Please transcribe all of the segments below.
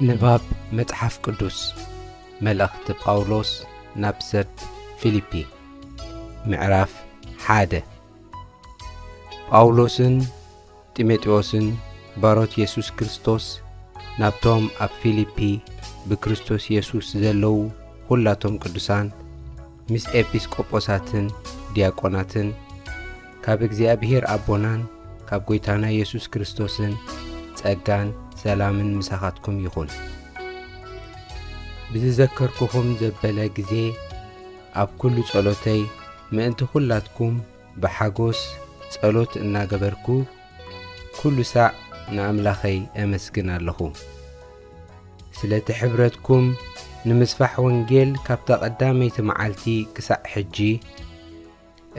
ንባብ መጽሓፍ ቅዱስ። መልእኽቲ ጳውሎስ ናብ ሰብ ፊልፒ። ምዕራፍ ሓደ። ጳውሎስን ጢሞቴዎስን፣ ባሮት የሱስ ክርስቶስ፣ ናብቶም ኣብ ፊልፒ ብክርስቶስ የሱስ ዘለዉ ኹላቶም ቅዱሳን፣ ምስ ኤጲስቆጶሳትን ዲያቆናትን፣ ካብ እግዚኣብሄር ኣቦናን ካብ ጐይታና የሱስ ክርስቶስን ጸጋን ሰላምን ምሳኻትኩም ይኹን። ብዝዘከርኩኹም ዘበለ ግዜ፣ ኣብ ኩሉ ጸሎተይ ምእንቲ ኹላትኩም ብሓጎስ ጸሎት እናገበርኩ፣ ኩሉ ሳዕ ንኣምላኸይ ኣመስግን ኣለኹ። ስለቲ ሕብረትኩም ንምስፋሕ ወንጌል ካብታ ቀዳመይቲ መዓልቲ ክሳዕ ሕጂ፣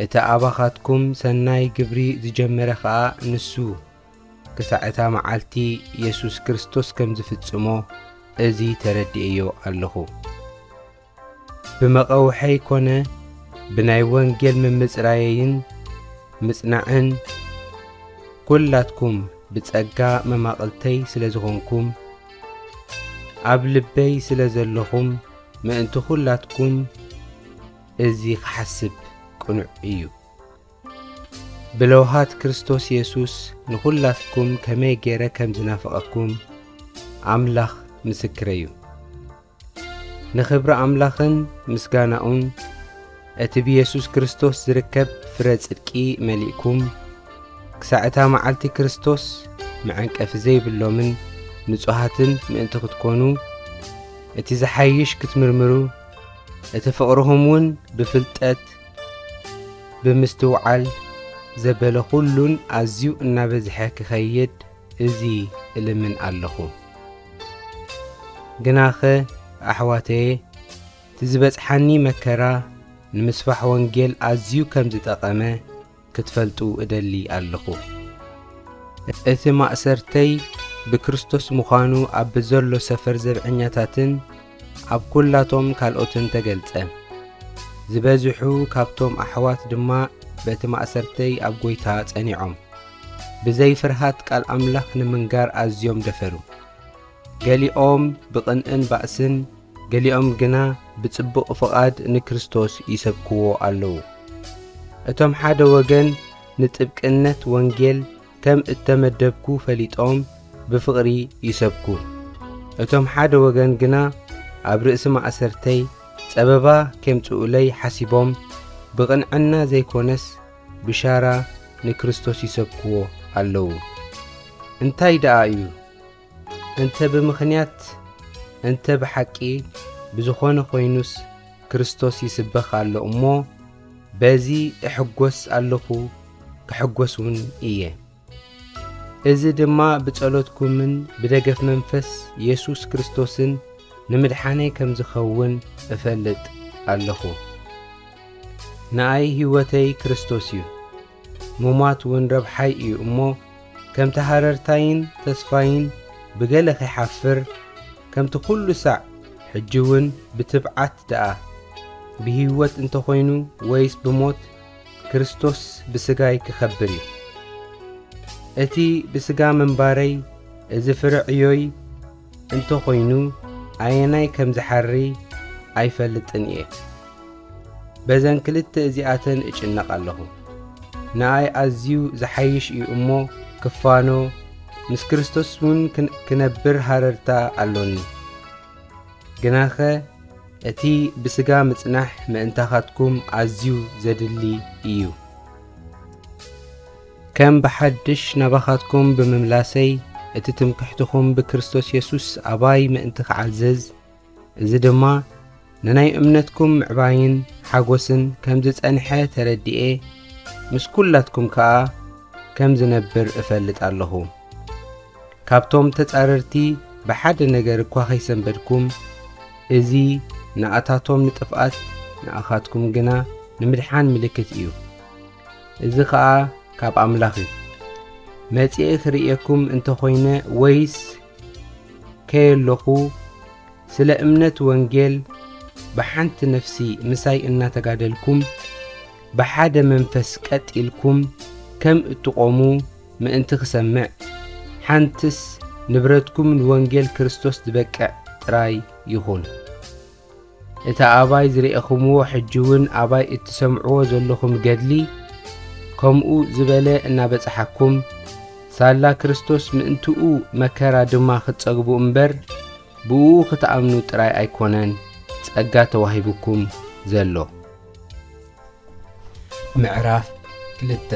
እቲ ኣባኻትኩም ሰናይ ግብሪ ዝጀመረ ኸኣ ንሱ ክሳዕ እታ መዓልቲ የሱስ ክርስቶስ ከም ዝፍጽሞ፣ እዚ ተረዲኤዮ ኣለኹ። ብመቐውሐይ ኮነ ብናይ ወንጌል ምምጽራየይን ምጽናዕን ኩላትኩም ብጸጋ መማቕልተይ ስለ ዝኾንኩም፣ ኣብ ልበይ ስለ ዘለኹም፣ ምእንቲ ኩላትኩም እዚ ክሓስብ ቅኑዕ እዩ። ብለውሃት ክርስቶስ የሱስ ንኹላትኩም ከመይ ገይረ ከም ዝናፍቐኩም ኣምላኽ ምስክረይ እዩ። ንኽብሪ ኣምላኽን ምስጋናኡን፣ እቲ ብየሱስ ክርስቶስ ዝርከብ ፍረ ጽድቂ መሊእኩም፣ ክሳዕ እታ መዓልቲ ክርስቶስ መዐንቀፊ ዘይብሎምን ንጹሃትን ምእንቲ ክትኮኑ፣ እቲ ዝሓይሽ ክትምርምሩ፣ እቲ ፍቕርኹም እውን ብፍልጠት ብምስትውዓል ዘበለ ኹሉን ኣዝዩ እናበዝሐ ክኸይድ፣ እዚ እልምን ኣለኹ። ግናኸ ኣሕዋተየ፣ እቲ ዝበጽሓኒ መከራ ንምስፋሕ ወንጌል ኣዝዩ ከም ዝጠቐመ ክትፈልጡ እደሊ ኣለኹ። እቲ ማእሰርተይ ብክርስቶስ ምዃኑ ኣብ ዘሎ ሰፈር ዘብዐኛታትን ኣብ ኩላቶም ካልኦትን ተገልጸ። ዝበዝሑ ካብቶም ኣሕዋት ድማ በቲ ማእሰርተይ ኣብ ጐይታ ጸኒዖም፣ ብዘይ ፍርሃት ቃል ኣምላኽ ንምንጋር ኣዝዮም ደፈሩ። ገሊኦም ብቕንእን ባእስን፣ ገሊኦም ግና ብጽቡቕ ፍቓድ ንክርስቶስ ይሰብክዎ ኣለዉ። እቶም ሓደ ወገን ንጥብቅነት ወንጌል ከም እተመደብኩ ፈሊጦም ብፍቕሪ ይሰብኩ። እቶም ሓደ ወገን ግና ኣብ ርእሲ ማእሰርተይ ጸበባ ኬምጽኡለይ ሓሲቦም ብቕንዕና ዘይኮነስ ብሻራ ንክርስቶስ ይሰብክዎ ኣለዉ። እንታይ ደኣ እዩ? እንተ ብምኽንያት እንተ ብሓቂ ብዝኾነ ኾይኑስ ክርስቶስ ይስበኽ ኣሎ እሞ በዚ እሕጎስ ኣለኹ፣ ክሕጎስ እውን እየ። እዚ ድማ ብጸሎትኩምን ብደገፍ መንፈስ የሱስ ክርስቶስን ንምድሓነይ ከም ዝኸውን እፈልጥ ኣለኹ። ንኣይ ህይወተይ ክርስቶስ እዩ፣ ምሟት እውን ረብሓይ እዩ እሞ፣ ከምቲ ሃረርታይን ተስፋይን ብገለ ኸይሓፍር፣ ከምቲ ኩሉ ሳዕ ሕጂ እውን ብትብዓት ደኣ፣ ብህይወት እንተኾይኑ ወይስ ብሞት፣ ክርስቶስ ብስጋይ ክኸብር እዩ። እቲ ብስጋ ምንባረይ፣ እዚ ፍረ ዕዮይ እንተኾይኑ፣ ኣየናይ ከም ዝሓሪ ኣይፈልጥን እየ። በዘን ክልተ እዚኣተን እጭነቕ ኣለኹ። ንኣይ ኣዝዩ ዝሓይሽ እዩ እሞ፣ ክፋኖ፣ ምስ ክርስቶስ እውን ክን-፣ ክነብር ሃረርታ ኣሎኒ። ግናኸ እቲ ብስጋ ምጽናሕ ምእንታኻትኩም ኣዝዩ ዘድሊ እዩ። ከም ብሓድሽ ናባኻትኩም ብምምላሰይ፣ እቲ ትምክሕትኹም ብክርስቶስ የሱስ ኣባይ ምእንቲ ክዓዝዝ፣ እዚ ድማ ንናይ እምነትኩም ምዕባይን ሓጎስን ከም ዝጸንሐ ተረዲኤ፣ ምስ ኩላትኩም ከኣ ከም ዝነብር እፈልጥ ኣለኹ። ካብቶም ተጻረርቲ ብሓደ ነገር እኳ ኸይሰንበድኩም፣ እዚ ንኣታቶም ንጥፍኣት፣ ንኣኻትኩም ግና ንምድሓን ምልክት እዩ። እዚ ኸኣ ካብ ኣምላኽ እዩ። መጺኤ ክርእየኩም እንተኾይነ ወይስ ከየለኹ፣ ስለ እምነት ወንጌል ብሓንቲ ነፍሲ ምሳይ እናተጋደልኩም፣ ብሓደ መንፈስ ቀጥ ኢልኩም ከም እትቖሙ ምእንቲ ክሰምዕ፣ ሓንትስ ንብረትኩም ንወንጌል ክርስቶስ ዝበቅዕ ጥራይ ይኹን። እቲ ኣባይ ዝረኤኹምዎ፣ ሕጂ እውን ኣባይ እትሰምዕዎ ዘለኹም ገድሊ፣ ከምኡ ዝበለ እናበጽሓኩም፣ ሳላ ክርስቶስ ምእንትኡ መከራ ድማ ክትጸግቡ እምበር፣ ብእኡ ክትኣምኑ ጥራይ ኣይኮነን ጸጋ ተዋሂቡኩም ዘሎ። ምዕራፍ ክልተ።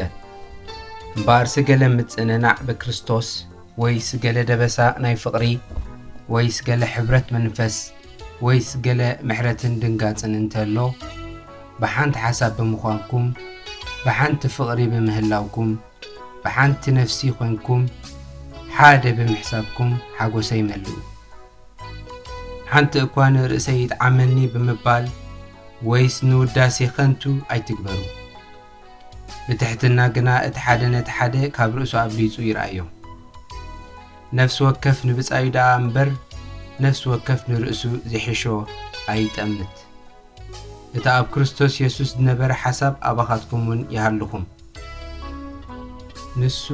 እምበኣርሲ ገለ ምጽንናዕ ብክርስቶስ፣ ወይስ ገለ ደበሳ ናይ ፍቕሪ፣ ወይስ ገለ ሕብረት መንፈስ፣ ወይስ ገለ ምሕረትን ድንጋጽን እንተሎ፣ ብሓንቲ ሓሳብ ብምዃንኩም፣ ብሓንቲ ፍቕሪ ብምህላውኩም፣ ብሓንቲ ነፍሲ ኮይንኩም፣ ሓደ ብምሕሳብኩም ሓጎሰይ መልኡ። ሓንቲ እኳ ንርእሰይ ይጥዓመኒ ብምባል፣ ወይስ ንውዳሴ ከንቱ ኣይትግበሩ። ብትሕትና ግና እቲ ሓደ ነቲ ሓደ ካብ ርእሱ ኣብሊጹ ይርኣዮ። ነፍሲ ወከፍ ንብጻዩ ደኣ እምበር፣ ነፍሲ ወከፍ ንርእሱ ዝሕሾ ኣይጠምት። እቲ ኣብ ክርስቶስ የሱስ ዝነበረ ሓሳብ ኣባኻትኩም እውን ይሃልኹም። ንሱ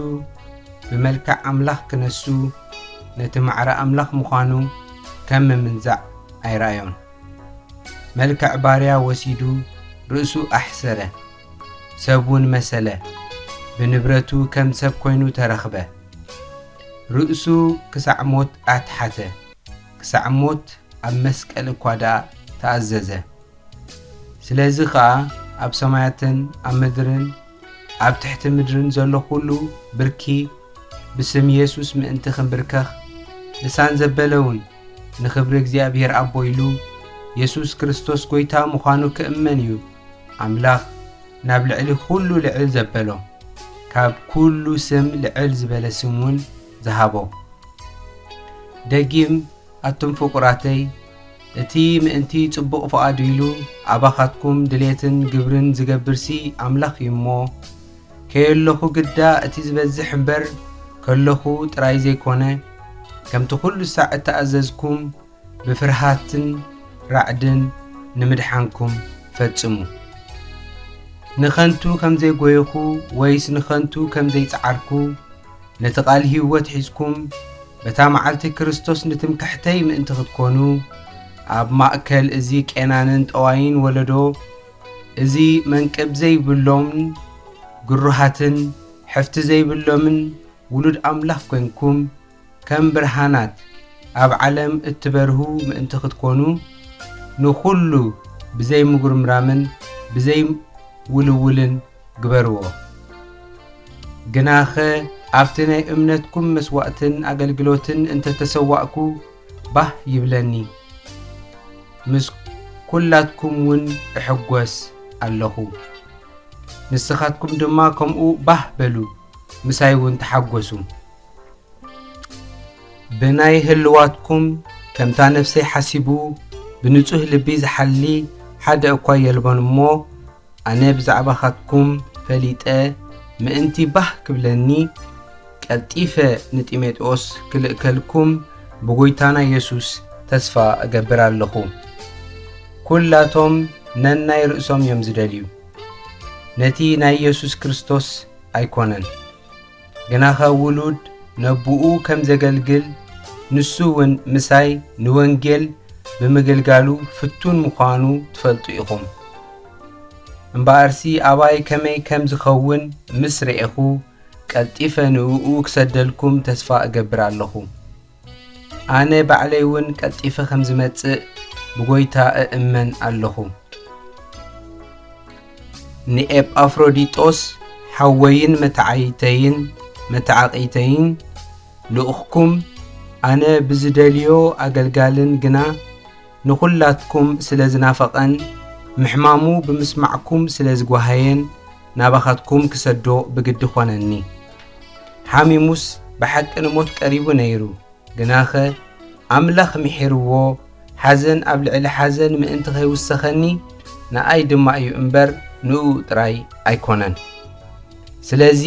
ብመልክዕ ኣምላኽ ክነሱ፣ ነቲ ማዕረ ኣምላኽ ምዃኑ ከም ምምንዛዕ ኣይረኣዮን። መልክዕ ባርያ ወሲዱ ርእሱ ኣሕሰረ፣ ሰብ እውን መሰለ። ብንብረቱ ከም ሰብ ኮይኑ ተረኽበ። ርእሱ ክሳዕ ሞት ኣትሓተ፣ ክሳዕ ሞት ኣብ መስቀል እኳ ደኣ ተኣዘዘ። ስለዚ ኸኣ ኣብ ሰማያትን ኣብ ምድርን ኣብ ትሕቲ ምድርን ዘሎ ኩሉ ብርኪ ብስም የሱስ ምእንቲ ክንብርከኽ፣ ልሳን ዘበለ እውን ንኽብሪ እግዚኣብሔር ኣቦ ኢሉ የሱስ ክርስቶስ ጐይታ ምዃኑ ክእመን እዩ። ኣምላኽ ናብ ልዕሊ ኩሉ ልዕል ዘበሎ፣ ካብ ኩሉ ስም ልዕል ዝበለ ስም እውን ዝሃቦ። ደጊም ኣቱም ፍቑራተይ፣ እቲ ምእንቲ ጽቡቕ ፍቓዱ ኢሉ ኣባኻትኩም ድሌትን ግብርን ዝገብርሲ ኣምላኽ እዩ እሞ፣ ከየለኹ ግዳ እቲ ዝበዝሕ እምበር፣ ከለኹ ጥራይ ዘይኮነ፣ ከምቲ ኩሉ ሳዕ እተኣዘዝኩም፣ ብፍርሃትን ራዕድን ንምድሓንኩም ፈጽሙ። ንኸንቱ ከም ዘይጎየኹ ወይስ ንኸንቱ ከም ዘይጸዓርኩ፣ ነቲ ቃል ህይወት ሒዝኩም፣ በታ መዓልቲ ክርስቶስ ንትምክሕተይ ምእንቲ ክትኮኑ፣ ኣብ ማእከል እዚ ቄናንን ጠዋይን ወለዶ፣ እዚ መንቅብ ዘይብሎምን ግሩሃትን ሕፍቲ ዘይብሎምን ውሉድ ኣምላኽ ኮይንኩም፣ ከም ብርሃናት ኣብ ዓለም እትበርሁ ምእንቲ ክትኮኑ፣ ንኹሉ ብዘይምጉርምራምን ብዘይውልውልን ግበርዎ። ግናኸ ኣብቲ ናይ እምነትኩም መስዋእትን ኣገልግሎትን እንተ ተሰዋእኩ ባህ ይብለኒ፣ ምስ ኩላትኩም እውን እሕጎስ ኣለኹ። ንስኻትኩም ድማ ከምኡ ባህ በሉ፣ ምሳይ እውን ተሓጎሱ። ብናይ ህልዋትኩም ከምታ ነፍሰይ ሓሲቡ ብንጹህ ልቢ ዝሓሊ ሓደ እኳ የልቦን እሞ፣ ኣነ ብዛዕባኻትኩም ፈሊጠ ምእንቲ ባህ ክብለኒ፣ ቀልጢፈ ንጢሞቴዎስ ክልእከልኩም ብጐይታና የሱስ ተስፋ እገብር ኣለኹ። ኩላቶም ነናይ ርእሶም እዮም ዝደልዩ፣ ነቲ ናይ የሱስ ክርስቶስ ኣይኮነን። ግናኸ ውሉድ ነቦኡ ከም ዘገልግል፣ ንሱ እውን ምሳይ ንወንጌል ብምግልጋሉ ፍቱን ምዃኑ ትፈልጡ ኢኹም። እምበኣርሲ ኣባይ ከመይ ከም ዝኸውን ምስ ረኤኹ፣ ቀልጢፈ ንእኡ ክሰደልኩም ተስፋ እገብር ኣለኹ። ኣነ ባዕለይ እውን ቀልጢፈ ከም ዝመጽእ ብጐይታ እእመን ኣለኹ። ንኤጳፍሮዲጦስ ሓወይን መተዓይተይን መተዓቒተይን ልኡኽኩም፣ ኣነ ብዝደልዮ ኣገልጋልን ግና ንኹላትኩም ስለ ዝናፈቐን ምሕማሙ ብምስማዕኩም ስለ ዝጓሃየን ናባኻትኩም ክሰዶ ብግዲ ኾነኒ። ሓሚሙስ ብሓቂ ንሞት ቀሪቡ ነይሩ። ግናኸ ኣምላኽ ምሒርዎ፣ ሓዘን ኣብ ልዕሊ ሓዘን ምእንቲ ኸይውሰኸኒ፣ ንኣይ ድማ እዩ እምበር፣ ንእኡ ጥራይ ኣይኮነን። ስለዚ፣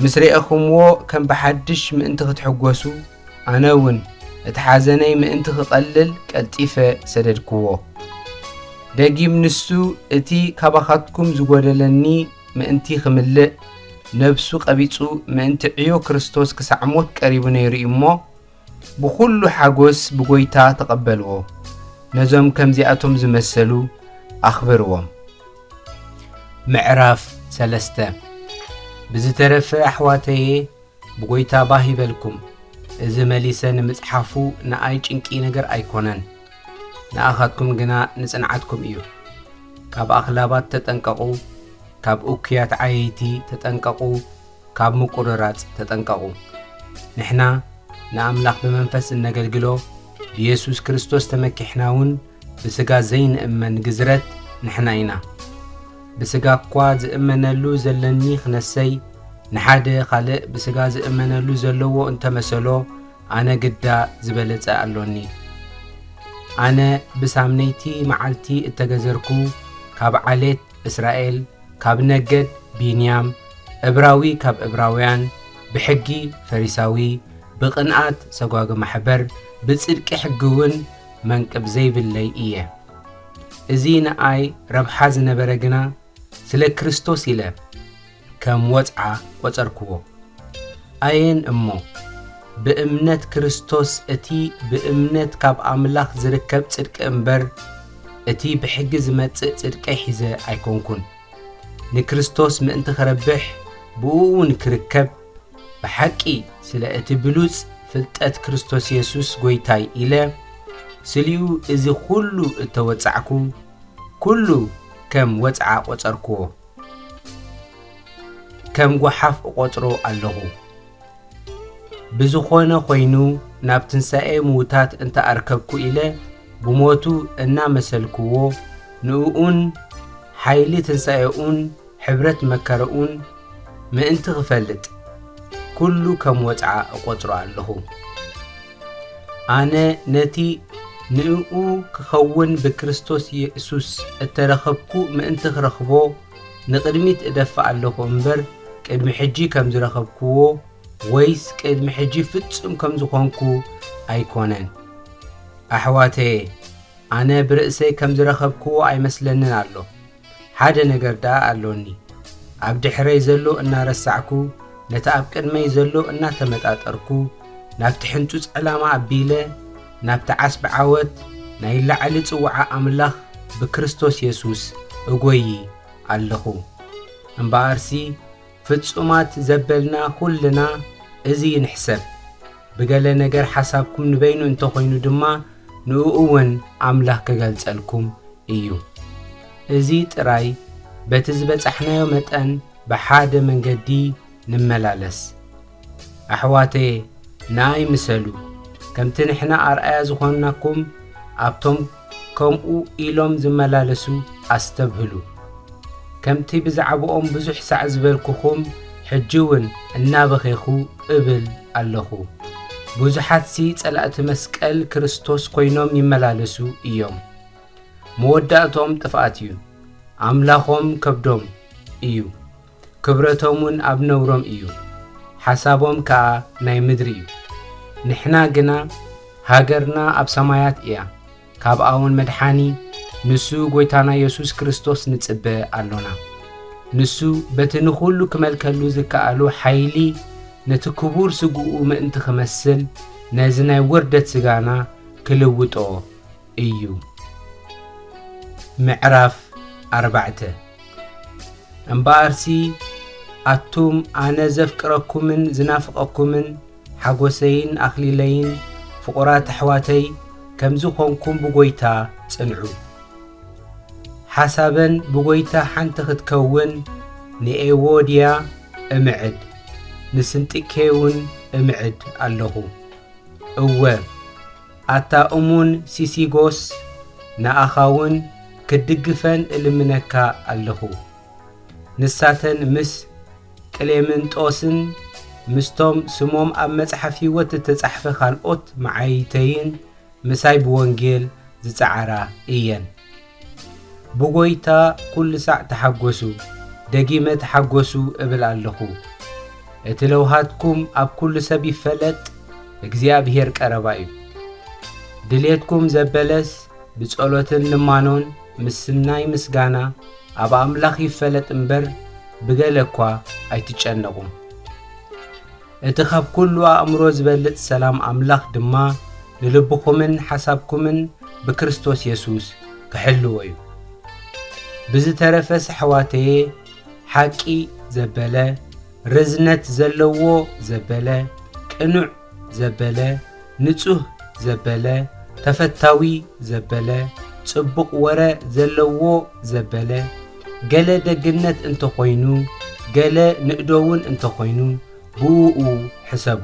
ምስ ርኤኹምዎ ከም ብሓድሽ ምእንቲ ክትሕጎሱ፣ ኣነ እውን እቲ ሓዘነይ ምእንቲ ክቐልል ቀልጢፈ ሰደድክዎ። ደጊም ንሱ እቲ ካባኻትኩም ዝጎደለኒ ምእንቲ ክምልእ፣ ነብሱ ቀቢጹ ምእንቲ ዕዮ ክርስቶስ ክሳዕ ሞት ቀሪቡ ነይሩ እዩ እሞ፣ ብኹሉ ሓጎስ ብጎይታ ተቐበልዎ። ነዞም ከምዚኣቶም ዝመሰሉ ኣኽብርዎም። ምዕራፍ ሰለስተ። ብዝተረፈ ኣሕዋተየ ብጎይታ ባህ ይበልኩም። እዚ መሊሰ ንምጽሓፉ ንኣይ ጭንቂ ነገር ኣይኮነን። ንኣኻትኩም ግና ንጽንዓትኩም እዩ። ካብ ኣኽላባት ተጠንቀቑ፣ ካብ እኩያት ዓየይቲ ተጠንቀቑ፣ ካብ ምቁርራጽ ተጠንቀቑ። ንሕና ንኣምላኽ ብመንፈስ እነገልግሎ፣ ብየሱስ ክርስቶስ ተመኪሕና እውን ብስጋ ዘይንእመን ግዝረት ንሕና ኢና። ብስጋ እኳ ዝእመነሉ ዘለኒ ክነሰይ፣ ንሓደ ካልእ ብስጋ ዝእመነሉ ዘለዎ እንተመሰሎ፣ ኣነ ግዳ ዝበለጸ ኣሎኒ። ኣነ ብሳምነይቲ መዓልቲ እተገዘርኩ፣ ካብ ዓሌት እስራኤል፣ ካብ ነገድ ቢንያም፣ እብራዊ ካብ እብራውያን፣ ብሕጊ ፈሪሳዊ፣ ብቕንኣት ሰጓጊ ማሕበር፣ ብጽድቂ ሕጊ እውን መንቅብ ዘይብለይ እየ። እዚ ንኣይ ረብሓ ዝነበረ ግና ስለ ክርስቶስ ኢለ ከም ወጽዓ ቈጸርክዎ። ኣየን እሞ፣ ብእምነት ክርስቶስ እቲ ብእምነት ካብ ኣምላኽ ዝርከብ ጽድቂ እምበር፣ እቲ ብሕጊ ዝመጽእ ጽድቀይ ሒዘ ኣይኮንኩን። ንክርስቶስ ምእንቲ ክረብሕ፣ ብእኡ እውን ክርከብ፣ ብሓቂ ስለ እቲ ብሉጽ ፍልጠት ክርስቶስ የሱስ ጐይታይ ኢለ፣ ስሊኡ እዚ ኹሉ እተወጻዕኩ፣ ኩሉ ከም ወጽዓ ቈጸርክዎ፣ ከም ጓሓፍ እቖጽሮ ኣለኹ። ብዝኾነ ኾይኑ፣ ናብ ትንሳኤ ምዉታት እንተ ኣርከብኩ ኢለ ብሞቱ እናመሰልክዎ፣ ንእኡን ሓይሊ ትንሳኤኡን ሕብረት መከረኡን ምእንቲ ክፈልጥ፣ ኩሉ ከም ወጽዓ እቖጽሮ ኣለኹ። ኣነ ነቲ ንእኡ ክኸውን ብክርስቶስ የሱስ እተረኸብኩ ምእንቲ ክረኽቦ ንቕድሚት እደፍእ ኣለኹ እምበር፣ ቅድሚ ሕጂ ከም ዝረኸብክዎ ወይስ ቅድሚ ሕጂ ፍጹም ከም ዝኾንኩ ኣይኮነን። ኣሕዋተየ፣ ኣነ ብርእሰይ ከም ዝረኸብክዎ ኣይመስለንን ኣሎ። ሓደ ነገር ደኣ ኣሎኒ። ኣብ ድሕረይ ዘሎ እናረሳዕኩ፣ ነቲ ኣብ ቅድመይ ዘሎ እናተመጣጠርኩ፣ ናብቲ ሕንጹጽ ዕላማ ኣቢለ፣ ናብቲ ዓስቢ ዓወት ናይ ላዕሊ ጽውዓ ኣምላኽ ብክርስቶስ የሱስ እጎዪ ኣለኹ። እምበኣርሲ፣ ፍጹማት ዘበልና ኩልና እዚ ንሕሰብ። ብገለ ነገር ሓሳብኩም ንበይኑ እንተኾይኑ ድማ፣ ንእኡ እውን ኣምላኽ ክገልጸልኩም እዩ። እዚ ጥራይ በቲ ዝበጻሕናዮ መጠን ብሓደ መንገዲ ንመላለስ። ኣሕዋተየ፣ ንኣይ ምሰሉ። ከምቲ ንሕና ኣርኣያ ዝኾንናኩም፣ ኣብቶም ከምኡ ኢሎም ዝመላለሱ ኣስተብህሉ። ከምቲ ብዛዕባኦም ብዙሕ ሳዕ ዝበልኩኹም፣ ሕጂ እውን እናበኼኹ እብል ኣለኹ። ብዙሓትሲ ጸላእቲ መስቀል ክርስቶስ ኮይኖም ይመላለሱ እዮም። መወዳእትኦም ጥፍኣት እዩ። ኣምላኾም ከብዶም እዩ። ክብረቶም እውን ኣብ ነውሮም እዩ። ሓሳቦም ከኣ ናይ ምድሪ እዩ። ንሕና ግና ሃገርና ኣብ ሰማያት እያ። ካብኣ እውን መድሓኒ፣ ንሱ ጐይታና የሱስ ክርስቶስ ንጽበ ኣሎና። ንሱ በቲ ንኹሉ ክመልከሉ ዝከኣሎ ሓይሊ፣ ነቲ ክቡር ስግኡ ምእንቲ ክመስል፣ ነዚ ናይ ውርደት ስጋና ክልውጦ እዩ። ምዕራፍ ኣርባዕተ። እምበኣርሲ፣ ኣቱም ኣነ ዘፍቅረኩምን ዝናፍቐኩምን፣ ሓጎሰይን ኣኽሊለይን፣ ፍቑራት ኣሕዋተይ፣ ከምዚ ኾንኩም ብጐይታ ጽንዑ። ሓሳበን ብጐይታ ሓንቲ ክትከውን ንኤዎድያ እምዕድ፣ ንስንጢኬ እውን እምዕድ ኣለኹ። እወ፣ ኣታ እሙን ሲሲጎስ፣ ንኣኻ እውን ክትድግፈን እልምነካ ኣለኹ። ንሳተን ምስ ቅሌምንጦስን ምስቶም ስሞም ኣብ መጽሓፍ ህይወት እተጻሕፈ ካልኦት መዓይይተይን ምሳይ ብወንጌል ዝጸዓራ እየን። ብጐይታ ኩሉ ሳዕ ተሓጐሱ፣ ደጊመ ተሓጐሱ እብል ኣለኹ። እቲ ለውሃትኩም ኣብ ኩሉ ሰብ ይፈለጥ፣ እግዚኣብሄር ቀረባ እዩ። ድሌትኩም ዘበለስ ብጸሎትን ልማኖን ምስ ናይ ምስጋና ኣብ ኣምላኽ ይፈለጥ እምበር፣ ብገለ እኳ ኣይትጨነቑ። እቲ ካብ ኩሉ ኣእምሮ ዝበልጽ ሰላም ኣምላኽ ድማ ንልብኹምን ሓሳብኩምን ብክርስቶስ የሱስ ክሕልዎ እዩ። ብዝተረፈስ ኣሕዋተየ፣ ሓቂ ዘበለ፣ ርዝነት ዘለዎ ዘበለ፣ ቅኑዕ ዘበለ፣ ንጹህ ዘበለ፣ ተፈታዊ ዘበለ፣ ጽቡቕ ወረ ዘለዎ ዘበለ፣ ገለ ደግነት እንተኾይኑ፣ ገለ ንእዶ እውን እንተኾይኑ፣ ብእኡ ሕሰቡ።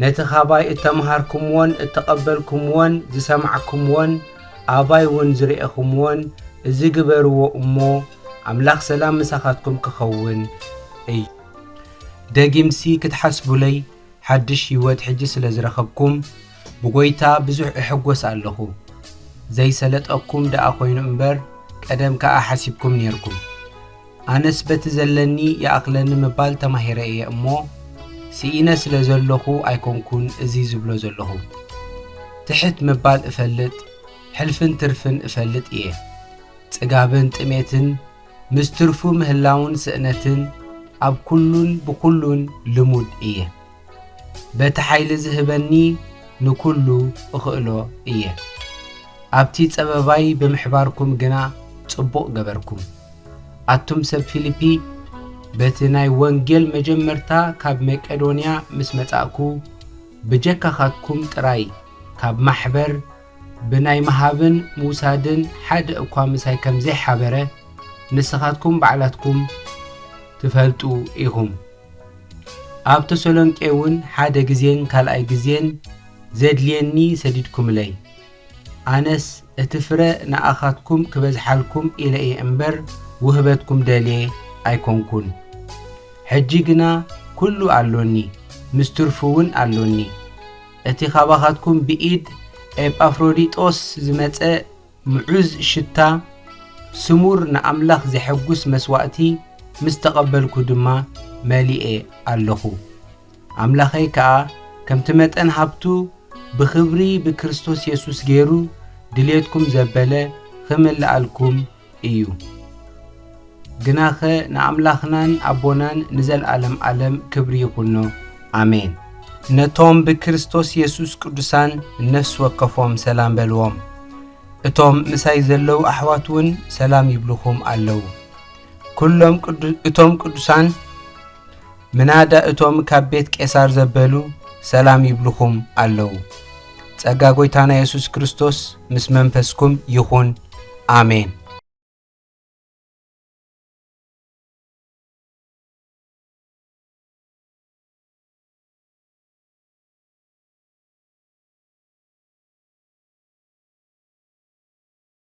ነቲ ኻባይ እተምሃርኩምዎን እተቐበልኩምዎን ዝሰማዕኩምዎን ኣባይ እውን ዝረኤኹምዎን እዚ ግበርዎ እሞ፣ ኣምላኽ ሰላም ምሳኻትኩም ክኸውን እዩ። ደጊምሲ ክትሓስቡለይ ሓድሽ ህይወት ሕጂ ስለ ዝረኸብኩም፣ ብጎይታ ብዙሕ እሕጎስ ኣለኹ። ዘይሰለጠኩም ደኣ ኮይኑ እምበር፣ ቀደም ከኣ ሓሲብኩም ኔርኩም። ኣነስ በቲ ዘለኒ ይኣኽለኒ ምባል ተማሂረ እየ እሞ፣ ስኢነ ስለ ዘለኹ ኣይኮንኩን እዚ ዝብሎ ዘለኹ። ትሕት ምባል እፈልጥ፣ ሕልፍን ትርፍን እፈልጥ እየ። ጽጋብን ጥሜትን፣ ምስ ትርፉ ምህላውን ስእነትን፣ ኣብ ኩሉን ብኹሉን ልሙድ እየ። በቲ ሓይሊ ዝህበኒ ንኩሉ እኽእሎ እየ። ኣብቲ ጸበባይ ብምሕባርኩም ግና ጽቡቕ ገበርኩም። ኣቱም ሰብ ፊልፒ፣ በቲ ናይ ወንጌል መጀመርታ ካብ መቄዶንያ ምስ መጻእኩ፣ ብጀካኻትኩም ጥራይ ካብ ማሕበር ብናይ ምሃብን ምውሳድን ሓደ እኳ ምሳይ ከም ዘይሓበረ፣ ንስኻትኩም ባዕላትኩም ትፈልጡ ኢኹም። ኣብ ተሰሎንቄ እውን ሓደ ግዜን ካልኣይ ግዜን ዘድልየኒ ሰዲድኩምለይ። ኣነስ እቲ ፍረ ንኣኻትኩም ክበዝሓልኩም ኢለ እየ እምበር፣ ውህበትኩም ደልየ ኣይኮንኩን። ሕጂ ግና ኩሉ ኣሎኒ፣ ምስ ትርፉ እውን ኣሎኒ። እቲ ኻባኻትኩም ብኢድ ኤጳፍሮዲጦስ ዝመጸ ምዑዝ ሽታ፣ ስሙር ንኣምላኽ ዜሐጉስ መስዋእቲ ምስ ተቐበልኩ ድማ መሊኤ ኣለኹ። ኣምላኸይ ከኣ ከምቲ መጠን ሃብቱ ብኽብሪ ብክርስቶስ የሱስ ገይሩ ድልየትኩም ዘበለ ኺምልኣልኩም እዩ። ግናኸ ንኣምላኽናን ኣቦናን ንዘለኣለም ዓለም ክብሪ ይኹኖ። ኣሜን። ነቶም ብክርስቶስ የሱስ ቅዱሳን ነፍሲ ወከፎም ሰላም በልዎም። እቶም ምሳይ ዘለዉ ኣሕዋት እውን ሰላም ይብሉኹም ኣለዉ። ኩሎም ቅዱ-፣ እቶም ቅዱሳን፣ ምናዳ እቶም ካብ ቤት ቄሳር ዘበሉ፣ ሰላም ይብሉኹም ኣለዉ። ጸጋ ጐይታና የሱስ ክርስቶስ ምስ መንፈስኩም ይኹን። ኣሜን።